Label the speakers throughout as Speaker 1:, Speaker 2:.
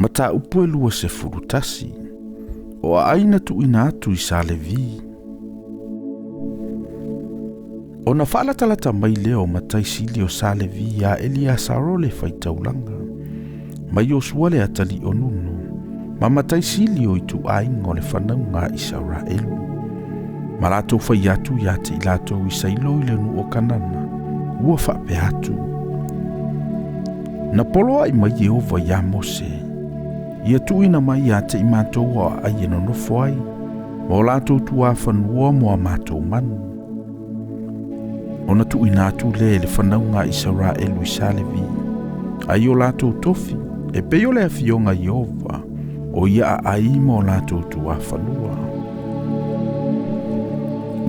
Speaker 1: Mataupu e 21. O aai na tuuina atu i Sa Levi. Ona faalatalata mai lea o matai sili o Sa Levi ia Eliasaro le faitaulaga, ma Iosua le atalii o Nunu, ma matai sili o ituaiga o le fanauga a Isaraelu. Ma latou fai atu ia te i latou i Sailo i le nuu o Kanana, ua faapea atu. Na poloai mai Ieova iā Mose, ia tuuina mai ia te i matou o aai e nonofo ai, ma o latou tuafanua mo a matou manu. Ona tuuina atu lea i le fanauga a Isaraelu i Sa Levi, ai o latou tofi, e pei o le afioga Ieova, o ia aai ma o latou tuafanua.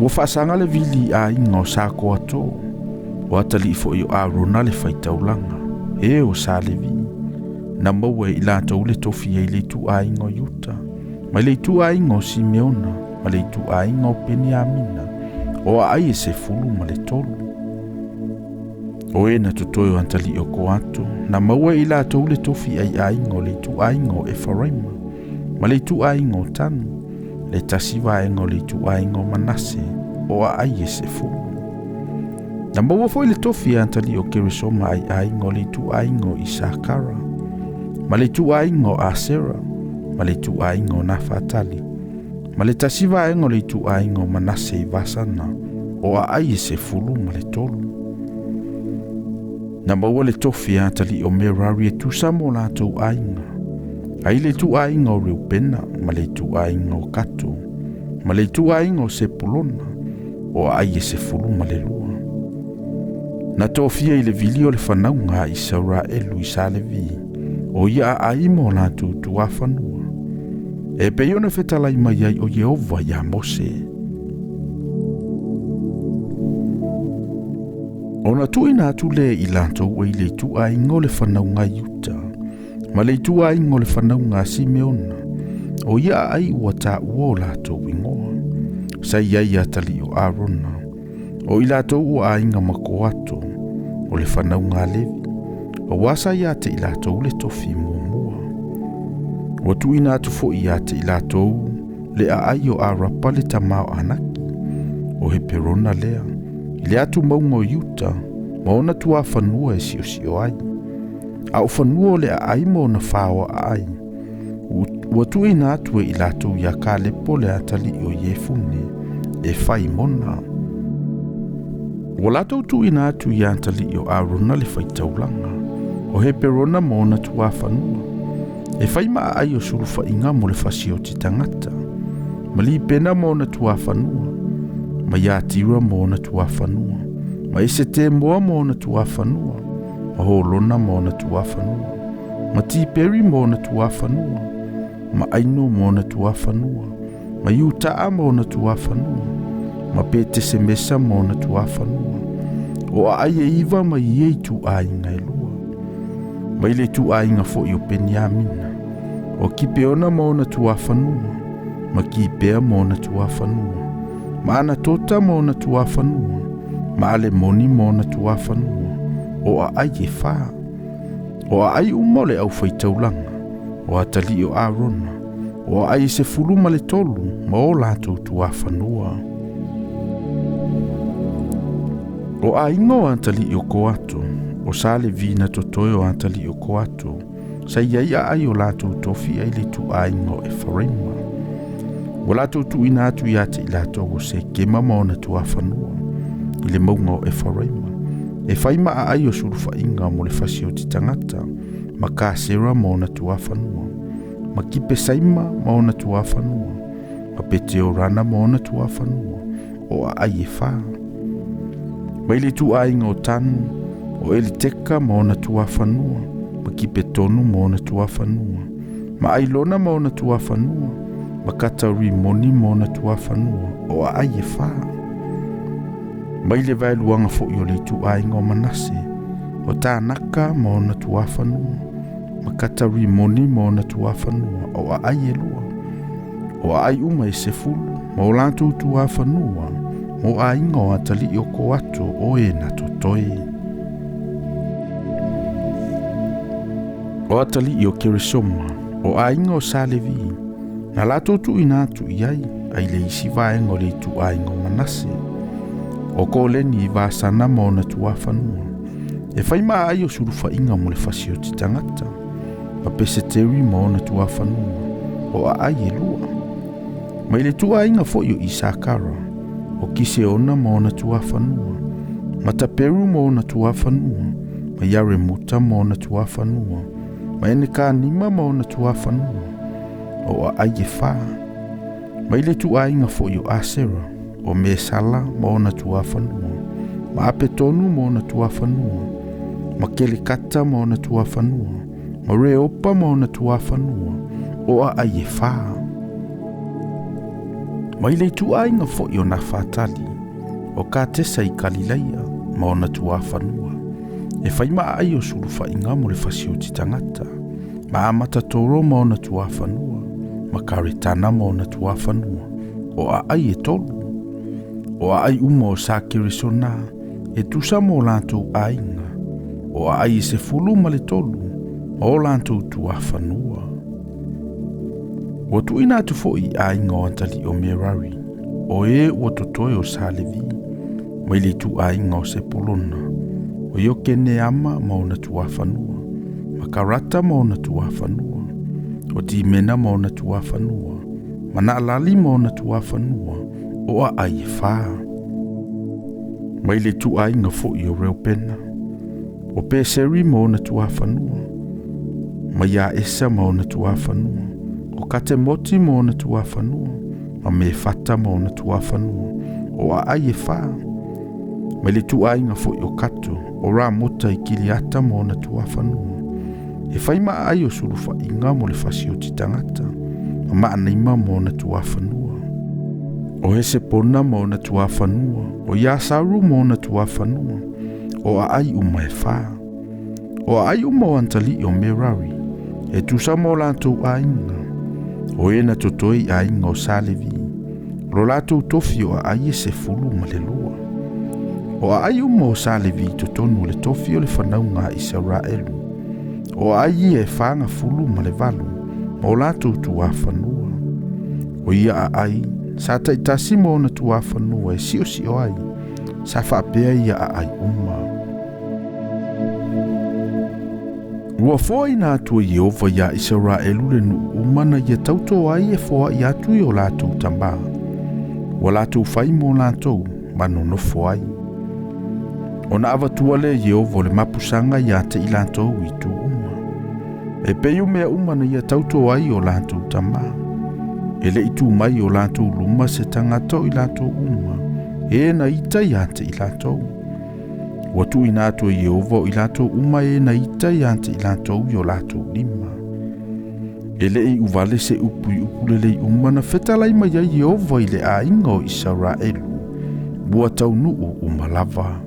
Speaker 1: Ua faasaga le vili i aiga o Sa Koato, o atalii foi o Arona le faitaulaga, e o Sa Levi, na maua e i latou le tofi ai le ituaiga o Iuta, ma le ituaiga o Simeona, ma le ituaiga o Peniamina, o aai e 13. O e na totoe o atalii o Koato, na maua e i latou le tofi ai aiga o le ituaiga o Efaraima, ma le ituaiga o Tanu, le tasi vaega o le ituaiga o Manase, o aai e 10. Na maua foi le tofi e atalii o Keresoma ai aiga o le ituaiga o Isakara, ma le ituaiga o Asera, ma le ituaiga o Nafatali, ma le tasi vaega o le ituaiga o Manase i Vasana, o aai e 13. Na maua le tofi e atalii o Merari e tusa mo latou aiga, ai le ituaiga o Reupena, ma le ituaiga o Kato, ma le ituaiga o Sepulona, o aai e 12. Na tofia i le vili o le fanauga a Isaraelu i Sa Levi, o ia aai mo latou tuafanua, e pei ona fetalai mai ai o Ieova iā Mose. Ona tuuina atu lea i latou ai le ituaiga o le fanauga a Iuta, ma le ituaiga o le fanauga a Simeona, o ia aai ua taua o latou igoa, sa i ai atalii o Arona, o i latou ua aiga ma Koato, o le fanauga a Levi, aua sa ia te i latou le tofi muamua. Ua tuuina atu foi ia te i latou le aai o Arapa le tama o Anaki, o Heperona lea, i le atu mauga o Iuta, ma ona tuafanua e siosio ai. A o fanua o le aai ma ona faoa aai, ua tuuina atu e i latou ia Kalepo le atalii o Iefune, e fai mona. Ua latou tuuina atu ia atalii o Arona le faitaulaga, o Heperona ma ona tuafanua, e fai ma aai o sulufaiga mo le fasioti tagata, ma Lipena ma ona tuafanua, ma Iatira ma ona tuafanua, ma Esetemoa ma ona tuafanua, ma Holona ma ona tuafanua, ma Tiperi ma ona tuafanua, ma Aino ma ona tuafanua, ma Iutaa ma ona tuafanua, ma Petesemesa ma ona tuafanua, o aai e 9 ma ia ituaiga e 2. Mai le ituaiga foi o Peniamina, o Kipeona ma ona tuafanua, ma Kipea ma ona tuafanua, ma Anatota ma ona tuafanua, ma Alemoni ma ona tuafanua, o aai e 4. O aai uma o le aufaitaulaga, o atalii o Arona, o aai e 13 ma o latou tuafanua. O aiga o atalii o Koato, o Sa Levi na totoe o atalii o Koato, sa i ai aai o latou tofi ai le ituaiga o Efaraima. Ua latou tuuina atu ia te i latou o Sekema ma ona tuafanua, i le mauga o Efaraima, e fai ma aai o sulufaiga mo le fasioti tagata, ma Kasera ma ona tuafanua, ma Kipesaima ma ona tuafanua, ma Peteorana ma ona tuafanua, o aai e 4. Mai le ituaiga o Tanu, o Eliteka ma ona tuafanua, ma Kipetonu ma ona tuafanua, ma Ailona ma ona tuafanua, ma Katarimoni ma ona tuafanua, o aai e 4. Mai le vaeluaga foi o le ituaiga o Manase, o Tanaka ma ona tuafanua, ma Katarimoni ma ona tuafanua, o aai e 2. O aai uma e 10, ma o latou tuafanua, mo aiga o atalii o Koato o e na totoe. O atalii o Keresoma, O aiga o Sa Levi, na latou tuuina atu i ai, ai le isi vaega o le ituaiga o Manase. O Koleni i Vasana ma ona tuafanua. E fai ma aai o sulufaiga mo le fasioti tagata. Ma Peseteri ma ona tuafanua. O aai e 2. Mai le ituaiga foi o Isakara. O Kiseona ma ona tuafanua. Ma Taperu ma ona tuafanua. Ma Iaremuta ma ona tuafanua. Ma Enekanima ma ona tuafanua. O aai e 4. Mai le ituaiga foi o Asera. O Mesala ma ona tuafanua. Ma Apetonu ma ona tuafanua. Ma Kelekata ma ona tuafanua. Ma Reopa ma ona tuafanua. O aai e 4. Mai le ituaiga foi o Nafatali. O Katesa i Kalilaia ma ona tuafanua. E fai ma aai o sulufaiga mo le fasioti tagata. Ma Amatatoro ma ona tuafanua. Ma Karetana ma ona tuafanua. O aai e 3. O aai uma o Sa Keresona, e tusa mo latou aiga. O aai e 13, ma o latou tuafanua. Ua tuuina atu foi i aiga o atalii o Merari, o e ua totoe o Sa Levi, mai le ituaiga o Sepulona, o Iokeneama ma ona tuafanua, ma Karata ma ona tuafanua, o Timena ma ona tuafanua, ma Naalali ma ona tuafanua, o aai e 4. Mai le ituaiga foi o Reupena, o Peseri ma ona tuafanua, ma Iaesa ma ona tuafanua, o Katemoti ma ona tuafanua, ma Mefata ma ona tuafanua, o aai e 4. Mai le ituaiga foi o Kato, o Ramota i Kiliata ma ona tuafanua. E fai ma aai o sulufaiga mo le fasioti tagata, ma Maanaima ma ona tuafanua. O Hesepona ma ona tuafanua, o Iasaru ma ona tuafanua, o aai uma e 4. O aai uma o atalii o Merari, e tusa mo latou aiga, o e na totoe i aiga o Sa Levi, lo latou tofi o aai e 12. O aai uma o Sa Levi totonu o le tofi o le fanauga a Isaraelu, o aai ia e 48, ma o latou tuafanua. O ia aai, sa taitasi ma ona tuafanua e siosio ai, sa faapea ia aai uma. Ua foaina atu e Ieova ia Isaraelu le nuu uma na ia tauto ai e foai atu i o latou tamā. Ua latou fai mo latou, ma nonofo ai. Ona avatua le Ieova o le mapusaga ia te i latou i tu uma. E pei o mea uma na ia tauto ai o latou tamā. E le i tu mai o latou luma se tagata o i latou uma, e na ita ia te i latou. Ua tuuina atu e Ieova o i latou uma e na ita ia te i latou i o latou lima. E le i uvale se upu i upu lelei uma na fetalai mai ai Ieova i le aiga o Isaraelu, ua taunuu uma lava.